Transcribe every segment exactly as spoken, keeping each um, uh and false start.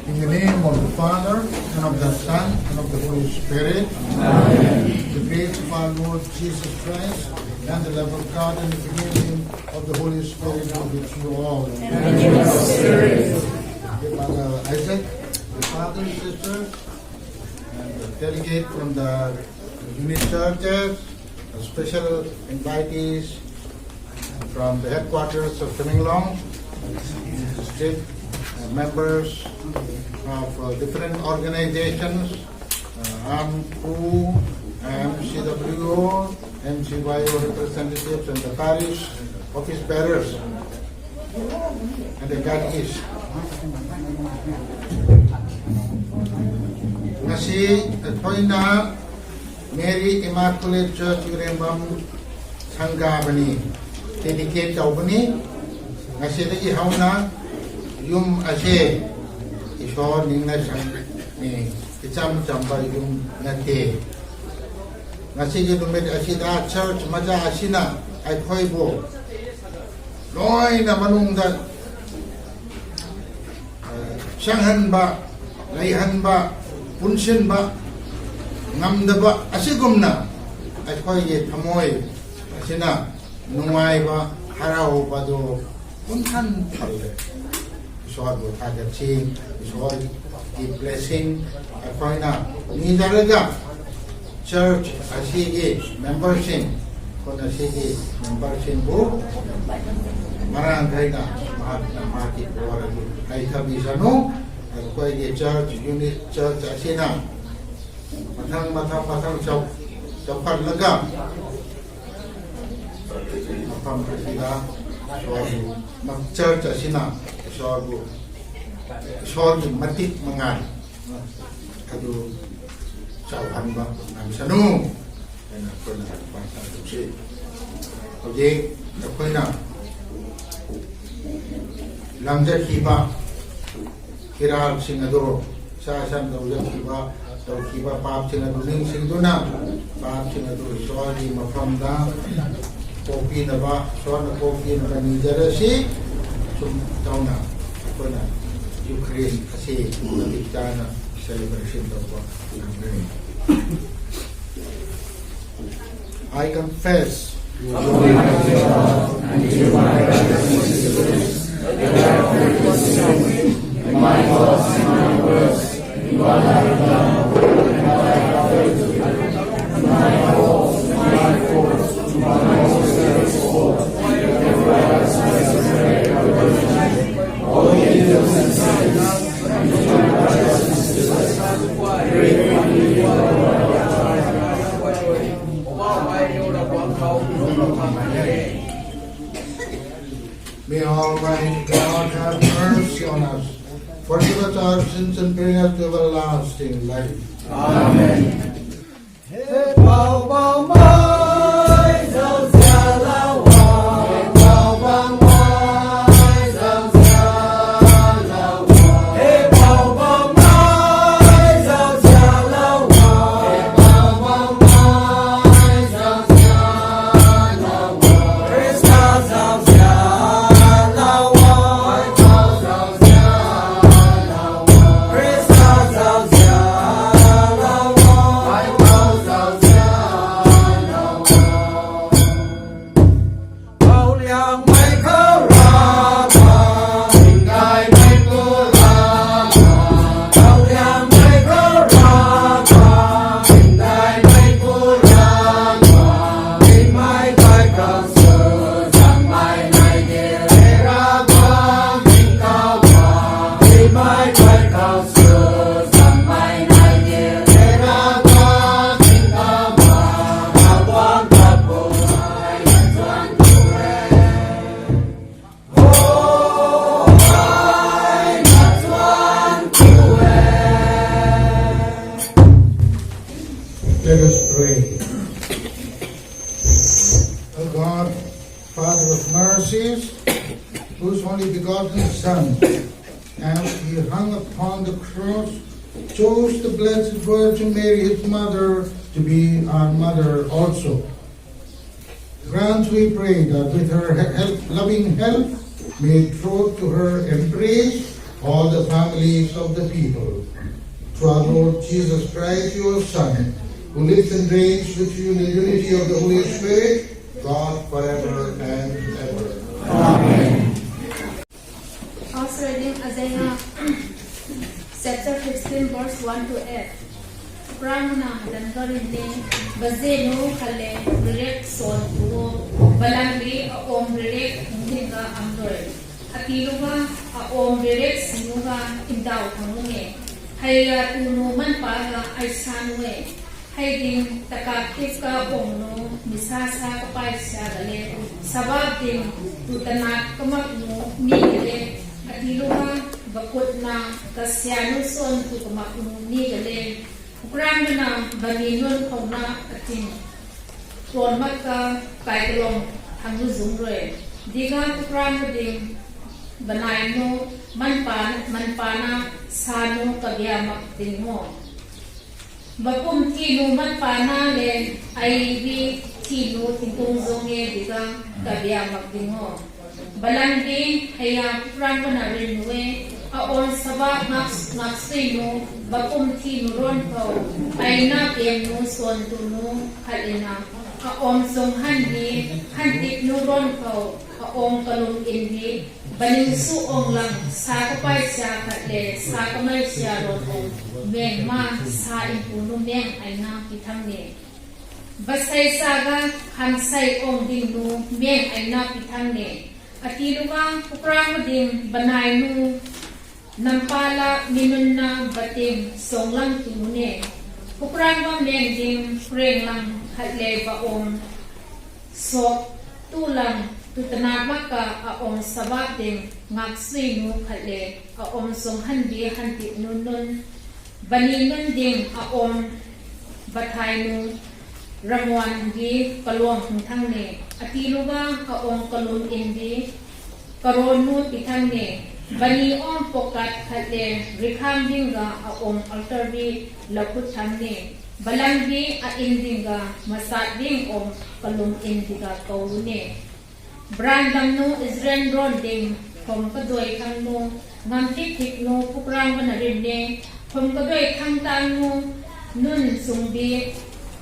In the name of the Father, and of the Son, and of the Holy Spirit. Amen. The grace of our Lord Jesus Christ, and the love of God, and the communion of the Holy Spirit be with you all. And with your spirit. Brother Isaac, the father, sister, and the delegate from the unit churches, special invitees from the headquarters of Tamenglong, state, uh, members of, uh, different organizations, uh, AMCU, M C W O, M C Y O representatives and the parish office bearers. And the God is. Ngasi, uh, thoina Mary Immaculate Church Urembam Sangha bani, dedicate tau bani, ngasi dagi hauna, yum ase, Isor ningna sang ni, icham cham ba yum na te. Ngasi ki numit asida church macha asina, ai khoi bo. Loina manung da, eh, sanghan ba, leihan ba, punsin ba, ngam da ba, asi kumna, ai khoi ye thamoi, asina, nungai ba, harau ba do, kun than thal le. Isor bu tha ka ching, Isor ki blessing, ai khoi na, ni da re ga, church asigi membership, khun asigi membership bu, marang kai na, mahat na mahat ki bu ra bu, ai thabi sanu, ai khoi ki church, unit church asina, mathang, mathang, mathang chau, chau khat laga, mathang asida, Isor bu, ma church asina, Isor bu, Isor ki matik mangai. Kadu chau han ba nam sanu. Kena kena pa sa tu si. Oke, na kena. Lam ja ki ba. Kira sing adu. Sa san dau ja ki ba. Dau ki ba pap sing adu ning sing du na. Pap sing adu Isor ki mapam da. Kopi na ba, Isor na kopi na ba ni jara si, sum tau na, kena Eucharist asi, kita na celebration tau ba, nang ni. I confess. May Almighty God have mercy on us, forgive us our sins and bring us to everlasting life. Amen. Let us pray. O God, Father of mercies, whose only begotten Son, as he hung upon the cross, chose the Blessed Virgin Mary, his mother, to be our mother also. Grant, we pray, that with her he-, help, loving help, may draw to her embrace all the families of the people. Through our Lord Jesus Christ, your Son, who lives and reigns with you in the unity of the Holy Spirit, God, forever and ever. Amen. First reading, Isaiah chapter fifteen, verse one to eight. Rangna dan garin ni, baze nu khale, rirek son tu, balang bi a om rirek, ningga am doi. Ati luga, a om rirek sinuga, indau thang nge. Hei ya tu nu man pa ga ai san nge. Hei ding takak tip ka ong nu, misa sa kapai sa ga le, sabab ding tu tanak kamak nu, mi ga le, ati luga, bakutna, kasia nu son tu kamak nu, mi ga le, Ukraine na, bami nun khou na, ating, tuan mat ka, kai kalong, thang nu zung rui. Diga Ukraine ding, banai nu, man pa, man pa na, sa nu, kabia mak ding mo. Bakum thi nu mat pa na le, ai bi thi nu tingkung zong e diga, kabia mak ding o. Balang bi, hei a kuprang bana rin nu e, a on saba ngak, ngak sui nu, bakum thi nu ron khou, ai na piang nu suan tu nu, khat le na, a om zong han bi, han tip nu ron khou, a om kalum in bi, baning su ong lang, sa kapai sia khat le, sa kamei sia ron ong, meng ma, sa in pu nu meng ai na pi thang ne. Basei sa ga, han sei ong ding nu, meng ai na pi thang ne. Ati luga, kuprang ding, banai nu, nampala, minun na, bating, song lang tu nu ne. Kuprang ba meng ding, reng lang, khat le ba ong, sok, tu lang, tu tana maka, a ong saba ding, ngak sui nu, khat le, a om song han bi, han tip nu nun, bani nun ding, a om, bathai nu, ramwan bi, kaluang hung thang ne. Ati luga, a om kalum in bi, karon nu pi thang ne. Bani om pokat khat le, rikhang ding ga, a om altar bi, lakhut thang ne. Balang bi, a in ding ga, masat ding om, kalum in diga kau lu ne. Brandam nu Israel ron ding, khom kadoi thang nu, ngam thik thik nu, kuprang bana rim ne, khom kadoi thang tang nu, nun sung bi,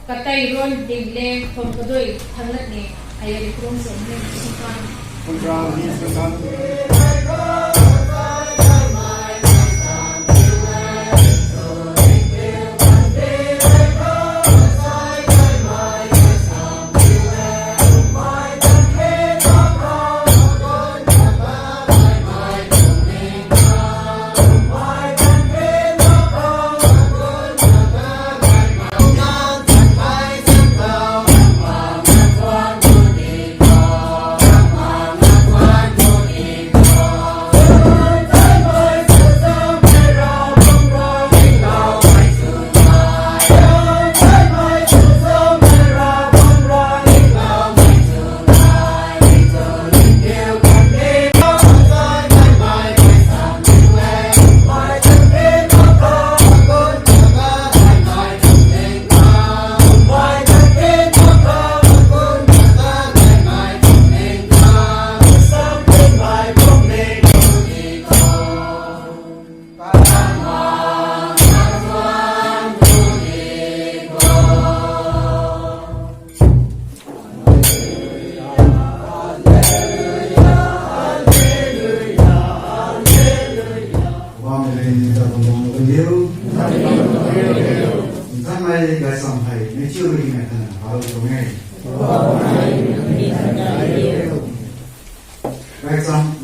katei ron ding le, khom kadoi thang lat ne, ai a ri krum sung ne, sung kan. Kuprang ni sung kan.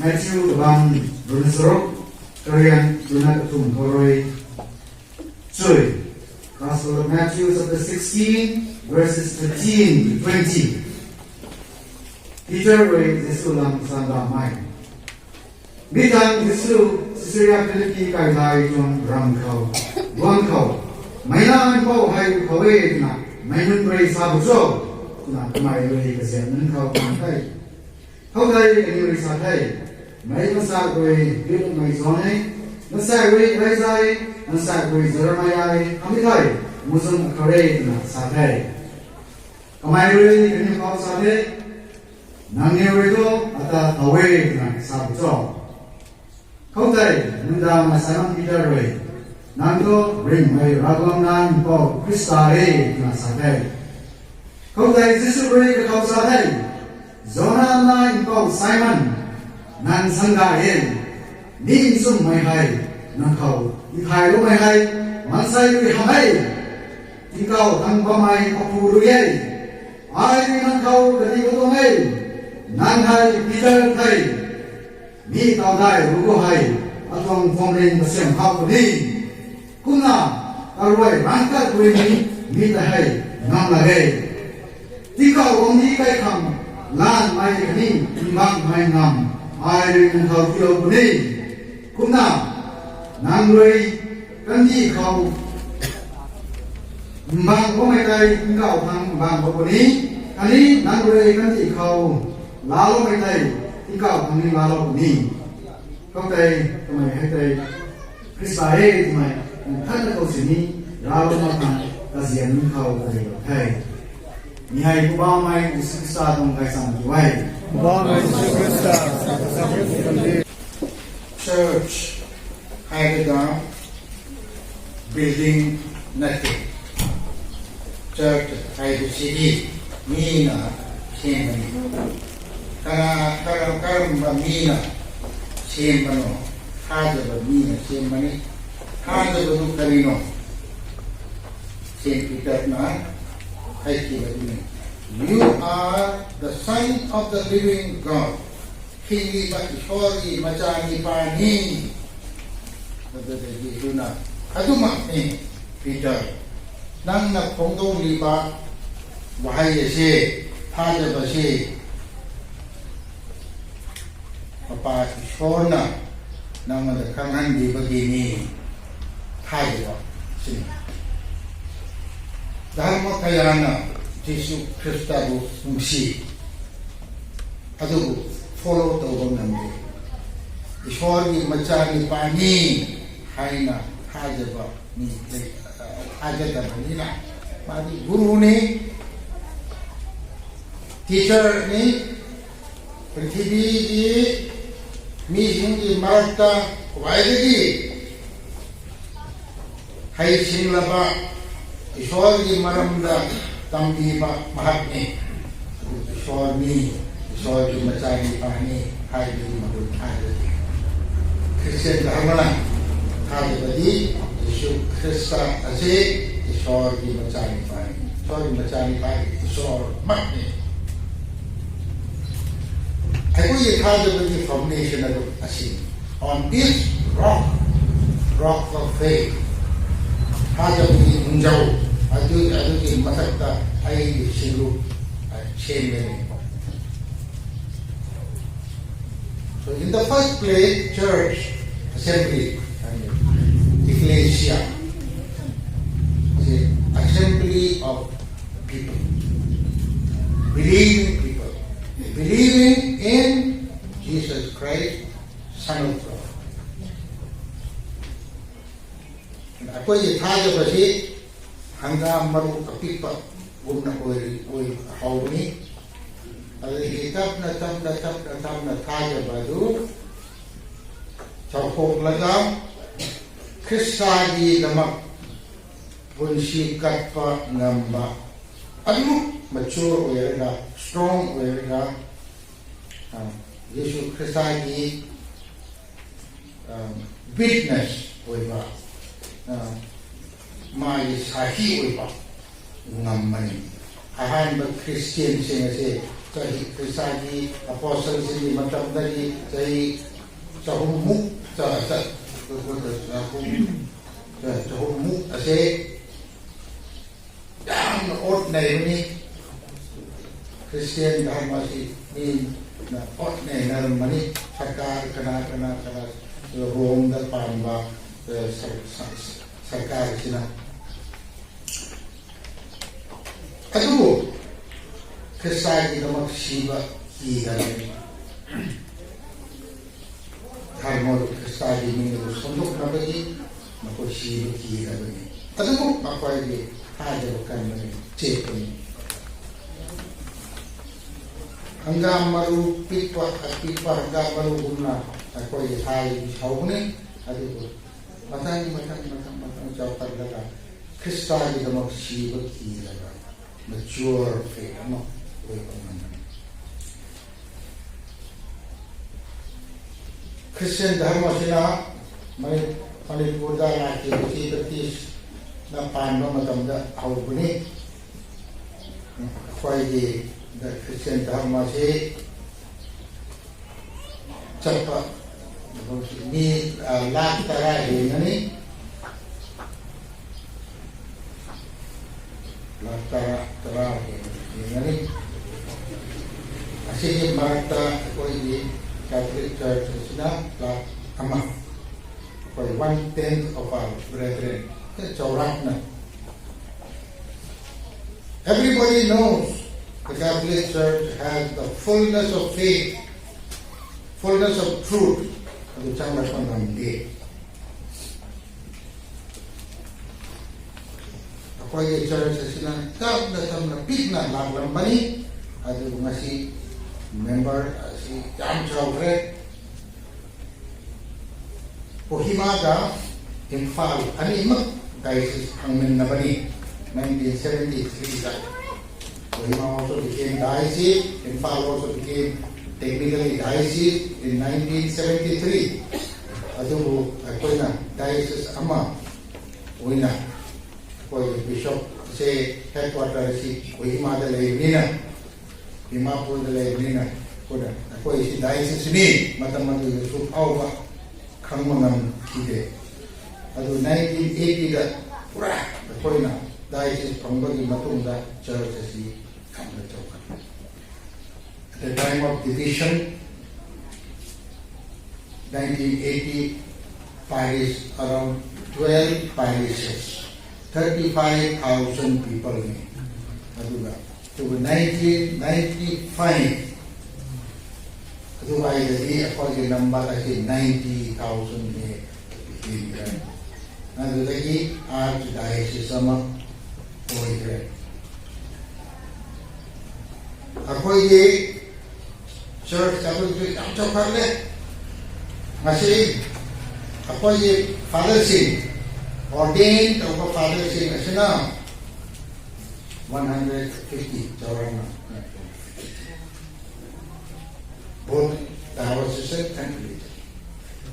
Matthew kabam runa charuk, karian runa kathumh khou rui chui. Gospel of Matthew chapter sixteen, verses thirteen to twenty. Peter rui Jisu lam sandamei. Mi tangv Jisu Caesarea Philippi kaidai tuang ramv khou, guang khou, meic Nac Mpouh hei khou e twna meic nunc rui sa bu cho? Twna kamei rui kazian nunc khou tang the. Khoutei kaniw rui sa the, meic mansei rui Bill mei John e, mansei rui Elijah e, mansei rui Jeremiah e, khatni thei muhzwng akhou re twna sa the. Kamei rui kaniw khou sa the, nangniw rui thu ata thow e twna sa bu cho? Khoutei mundana Simon Peter rui, nang thu ringhmei Ravguangc Nac Mpouh Khrista e twna sa the. Khoutei Jisu rui kakhou sa the, Jona nac mpouh Simon, nang sangay e. Mi nchumhmei hei nang khou tithayloumei hei mansei rui hamh e, tingkauh thangc bammei Apu rui e. Ai rui nang khou kadih tuang e, nang hei Peter the, mi tawdai ruc khou hei atuang phuamling kasiam khou puni. Kumna karuai rangc tat rui ni mi ta hei ngam lak e. Tingkauh guangcdic kaikham laanmei khatni mbaanghmei ngamv ai rui nang khou tiilou puni. Kumna nang rui kandih khou mbaangh bammei tei tingkauh thangc mbaangh bam puni, khatni nang rui kandih khou laaloumei tei tingkauh thangc ni laalou puni. Khoutei kamei hei tei Khrista e twmei nthanna khou sini Ravguangc khang kazian nunc khou karilou the. Mi hei Poubauhmei Jisu Khrista tuang gaychamv kiu e. Poubauhmei Jisu Khrista, church hei ta building nai the. Church hei ta city mi na semmei ni. Kana, kana, karamba mi na semmei no? Thazaba mi na semmei ni. Thazaba tu kari no? Saint Peter na hei kiba ni, You are the Son of the living God. Hingniba Ishwar ki machanipa ni. Tiki tuna, adu mak ni, Peter, nang na phungc dou niba wahei se, thazaba se, Papa Ishwar na nang na khang han diba ki ni, thazaba se. Dharmakayana Jisu Khrista bu nungsi, adu follow tou bam nang de. Ishwar ki machanipa ni, hei na thazaba ni, thazaba ni na, mari guru ni, teacher ni, prithvi ki mi sing ki marak ta, wai de ki hei singlaba, Ishwar ki maram ta tambiba mahak ni, Ishwar ni, Ishwar ki machanipa ni, hei ni magun thai de. Christian dharma na thazaba di, Jisu Khrista ase Ishwar ki machanipa ni. Ishwar ki machanipa ni, Ishwar mak ni. Hei ku ye thazaba di foundation adu asi. On this rock, rock of faith, thazaba di nungzau, adu, adu ki mathak ta ai di silu, ai chain le ni. So in the first place, church, assembly, and ecclesia, the assembly of people, believing people, believing in Jesus Christ, Son of God. Akhoi thazaba si hangga maru kapikpa gumna oi, oi hau ni. Adi hi tapna, tapna, tapna, tapna thazaba du chaukhok laga, Khrista ki damak punsi katpa ngamba, adu mature oiraga, strong oiraga, ah, Jisu Khrista ki, ah, witness oiba, ah, mai sakhi oiba ngammei. Ahanba Christian sing ase, Khrista ki apostle sini matam dari chai chahum muk cha cha chahum muk ase yamna ot nei mani Christian dharma si ni na ot nei na mani sarkar kana kana kana Rome da panba sarkar sina. Aduh, Khrista ki damak siba ki da ni. Dharma Khrista ki ming lu samluk na bagi, makoi siba ki da bagi. Aduh, makoi ki hai da kan bagi, chek bagi. Hangam maru pikpa, pikpa hangam maru gumna, makoi ki hai sau ni, aduh. Matang, matang, matang, matang, chau kan laga. Khrista ki damak siba ki laga. Mature faith ama, oi pangam. Christian dharma sina, Mani-, Manipur da na ki, ki Baptist na pan ba matam da hau puni. Koi di, the Christian dharma si, chapa, ni, ah, lak tara hei nani. Lak tara, tara hei nani. Asini marakta koi di Catholic Church sina lak ama. Koi one tenth of our brethren. Chaurak na. Everybody knows the Catholic Church has the fullness of faith, fullness of truth. Adu chang la pang lam de. Akoi ye church asina kap na tam na pik na lak lam bani. Adu ngasi member asi yam chau kre. Kohima da Imphal ani mak diocese phangmin na bani nineteen seventy-three da. Kohima also became diocese, Imphal also became technically diocese in nineteen seventy-three. Aduh akoina diocese ama oina, akoi bishop se headquarter si Kohima da lei nina. Dimapur da lei nina, kuna, akoi si diocese ni, matam matu su phau ba, khang mangam ki de. Adu nineteen eighty da, pura, akoina, diocese phang ba ki matung da, church si, khang da chau kan. At the time of division, nineteen eighty parish, around twelve parishes, thirty-five thousand people ni. Aduga, to nineteen ninety-five, aduga ai dadi akoi ke number ai ninety thousand ni. Aduga ki archdiocese ama koi kre. Akoi ke church akoi ke yam chau khat le. Ngasi akoi ke father sin, ordained of a father sin asina one hundred fifty chau rana. Both our sister and religion.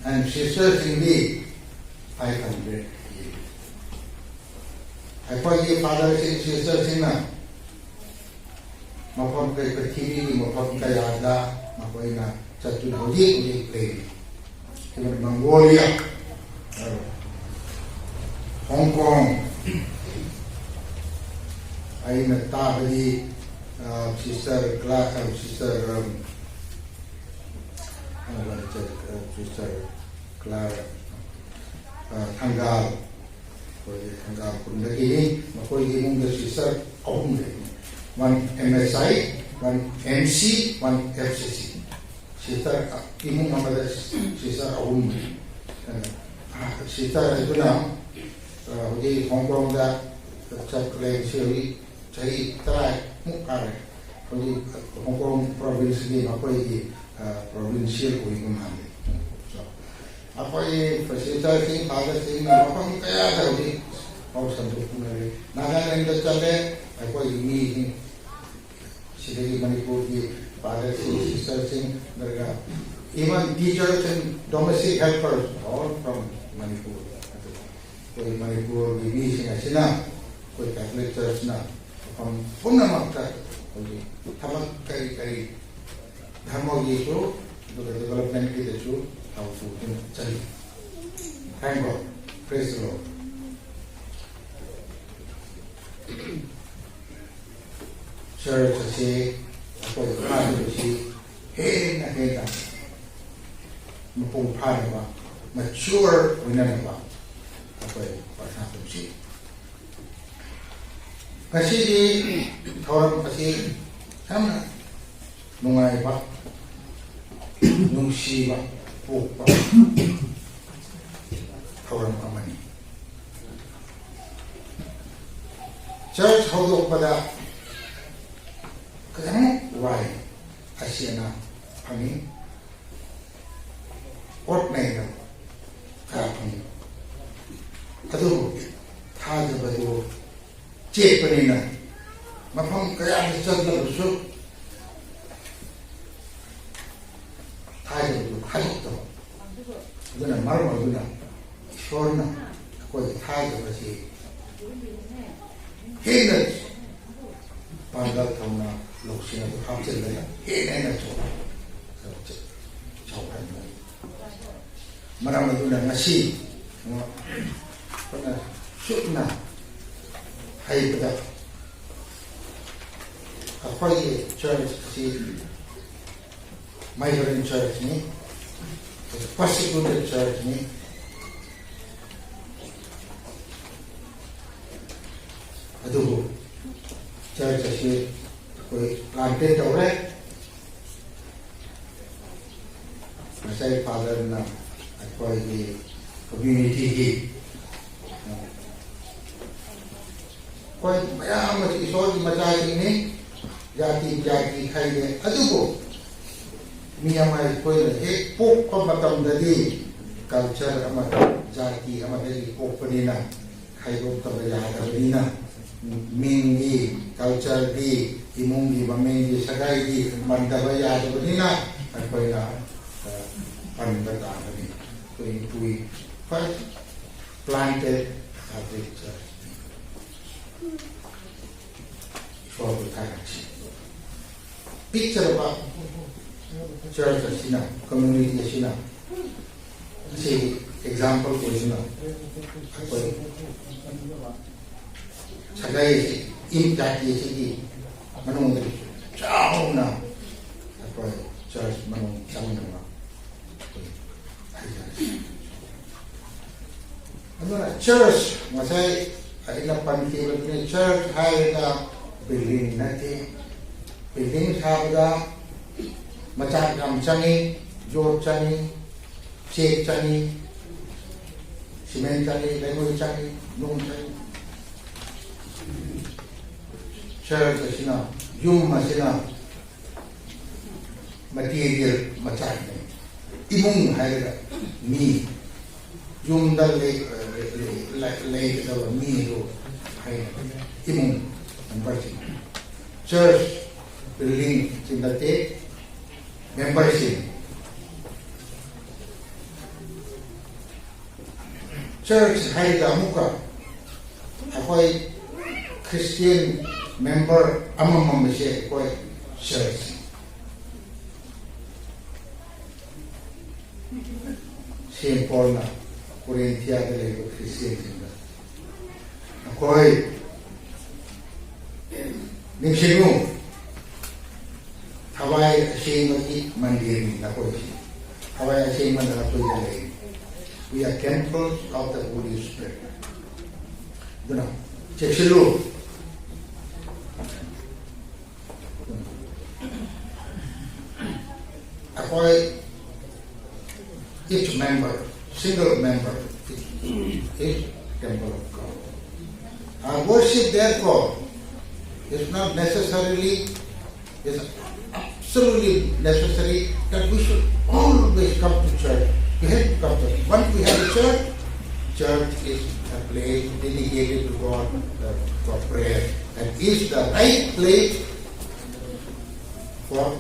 And sister sin be five hundred. Akoi ke father sin, sister sin na. Mapam kai pathiri ni mapam kai ada, makoina chatu na hodi hodi play. Even Mongolia, Hong Kong, aina ta badi, uh, sister Clara, uh, sister, um, uh, sister Clara, uh, Thangal. Koi Thangal kun da ki ni, makoi ki mung da sister ahum de. One M S I, one M C, one F C C. Sister, ah, imung ama da sister ahum. Ah, sister itu na, ah, di Hong Kong da, chap leng si hui, chai tarai muk kare. Hui Hong Kong province di makoi di, ah, provincial hui kum han de. So, akoi facilitator sing, father sing, na makoi kaya da hui, pau san tu kum na re. Nagaland da chale, akoi mi sing. Sida ki Manipur ki father sing, sister sing, darga. Even teachers and domestic helpers, all from Manipur. Koi Manipur ki mi sing asina, koi Catholic Church na, apam pumna mak ta, Thamak kari kari, thamak ye chu, aduga development ki ta chu, how to do chali. Thank God. Praise the Lord. Church ase, akoi kha tu si, hena hena, mapung pha na ba, mature wina na ba, akoi parna tu si. Kasi di, thoram kasi, hamna, nungai ba, nungsi ba, puk ba, thoram amani. Church howdok pada, kazang wai, asiana, phani, ot nei na, kara phani. Adu, tha jaba du, chek pani na, mapam kaya ni chat la su, tha jaba du, kha jaba du. Adu na mar ma adu na, Ishwar na, akoi tha jaba si. Hei na, Pandal thauna, lou sina tu hap chen la ya, hei na na cho. Cho, cho, cho kan na. Maram adu na ngasi, ngo, pana, sut na, hei pada. Akoi ye church si, migrant church ni, persecuted church ni, adu church si koi planted tau re. Masai father na akoi ki community hi. Koi mayam ma si Ishwar ki machai ting ni, jati jati khai de. Adu ko, mi amai koi na he pok pa matam da di, culture ama, jati ama da di pok pa ni na. Khai bok ta ba ya ta ba ni na, ming di, culture di, imung di, maming di, sagai di, man ta ba ya ta ba ni na, akoi na, pan ba ta ba ni, koi pui, first planted Catholic Church. For the time. Picture ba church asina, community asina. Si example ko asina. Akoi sagai si, im jati si ki, manung di, chau na. Akoi church manung chang na. Adu na church, masai, ai na pan ki ba ni church hai na building na ti. Building sa ba da, machak gam chang ni, jot chang ni, chek chang ni, cement chang ni, laimui chang ni, nung chang ni. Church asina, yum asina, material machak ni. Imung hai da, mi. Yum da le, le, le, le, le, le, le, mi tu hai, imung, member si. Church building si da te, member si. Church hai da muka, akoi Christian member ama mam se akoi church. Saint Paul na Corinthia da leiba Christian sing da. Akoi, ningsing nu, thawai asing ma ki mandir ni na koi si. Thawai asing ma na koi da lei. We are temples of the Holy Spirit. Duna, check si lu. Akoi, each member, single member, is temple of God. Our worship, therefore, is not necessarily, is absolutely necessary that we should always come to church. We have to come to church. Once we have a church, church is a place dedicated to God, uh, for prayer, and is the right place for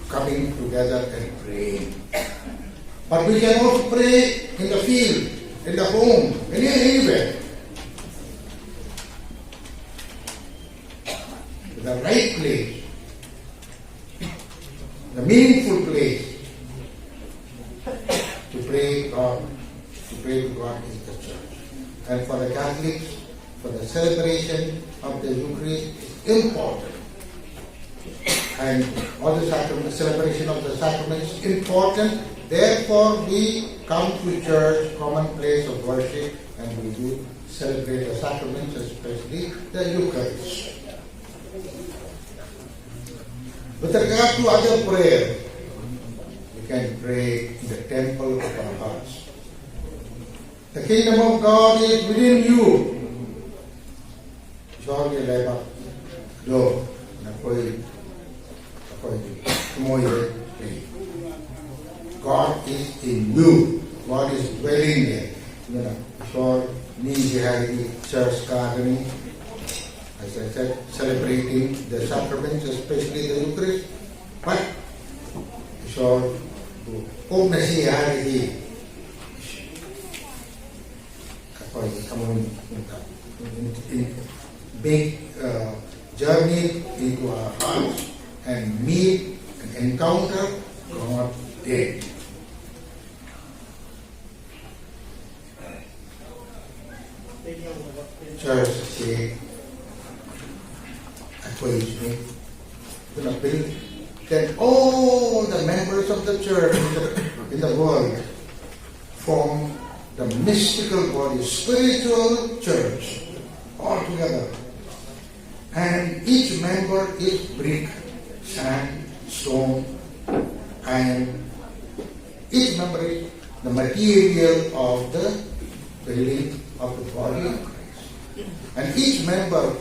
coming together and praying. But we can also pray in the field, in the home, any, anywhere. The right place The meaningful place to pray God, to pray to God is the church. And for the Catholics, for the celebration of the Eucharist is important. And all the sacrament, celebration of the sacrament is important. Therefore, we come to church, common place of worship, and we do celebrate the sacraments, especially the Eucharist. With regard to other prayer, you can pray in the temple of our hearts. The kingdom of God is within you. Sorry, Leba. No, nakoi, nakoi, kamoi de. God is in you. God is dwelling there. You know, so ni si hai di church ka ni. As I said, celebrating the sacraments, especially the Eucharist. But so, kung na si hai di. Kakoi, come on, in, in big uh, journey into our hearts and meet and encounter God there. Church si, kakoi si, then all the members of the church in the, in the world form the mystical body, spiritual church, all together. And each member is brick, sand, stone, iron. Each member is the material of the building of the body of Christ. And each member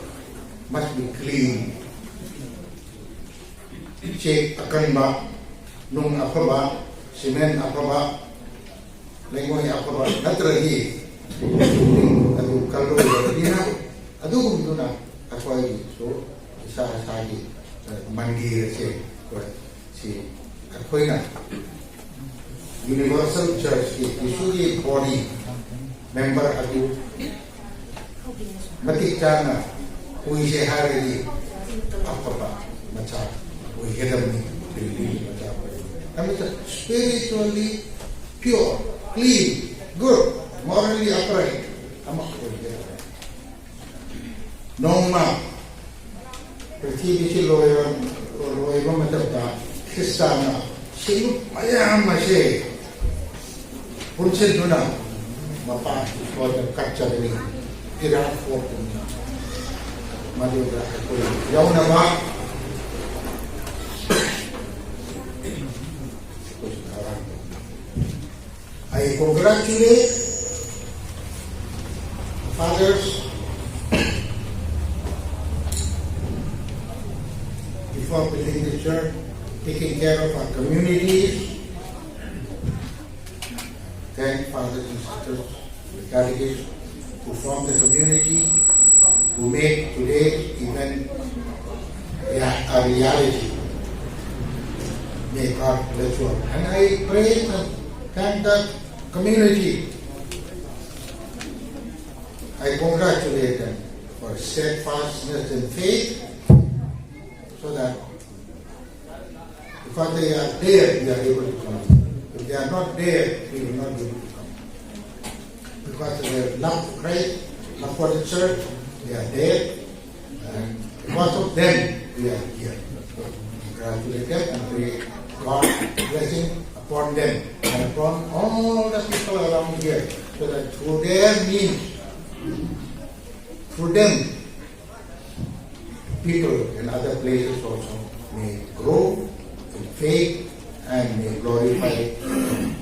must be clean. Chek akanba, nung aphaba, cement aphaba, lengoi aphaba, natra di, adu kalou di na, adu kum tu na, akhoi so, sa sa di, mandir se, koi si, akhoi na, Universal Church ki, Jisu ki body member atu matik chana, ui se hai di, apapa macha, ui hedam ni, ui macha. Kami ta spiritually pure, clean, good, morally upright. Ama ui hedam. Nongma, prithvi si loi, loi bam ta, Khrista na, silu mayam ma se, pun se tu na, mapa, ko ta kat cha ni, ira ko tu na, madu da ko, yau na ma. I congratulate fathers before building the church, taking care of our communities. Thank fathers and sisters, the catechists, who form the community, who make today's event rea-, a reality. May God bless you all. And I pray and thank the community. I congratulate them for steadfastness in faith, so that if they are there, we are able to come. If they are not there, we will not be able to come. Because of their love for Christ, love for the church, they are there. And because of them, we are here. Congratulate them and pray God's blessing upon them and upon all the people around here, so that through their means, through them, people in other places also may grow in faith and may glorify God.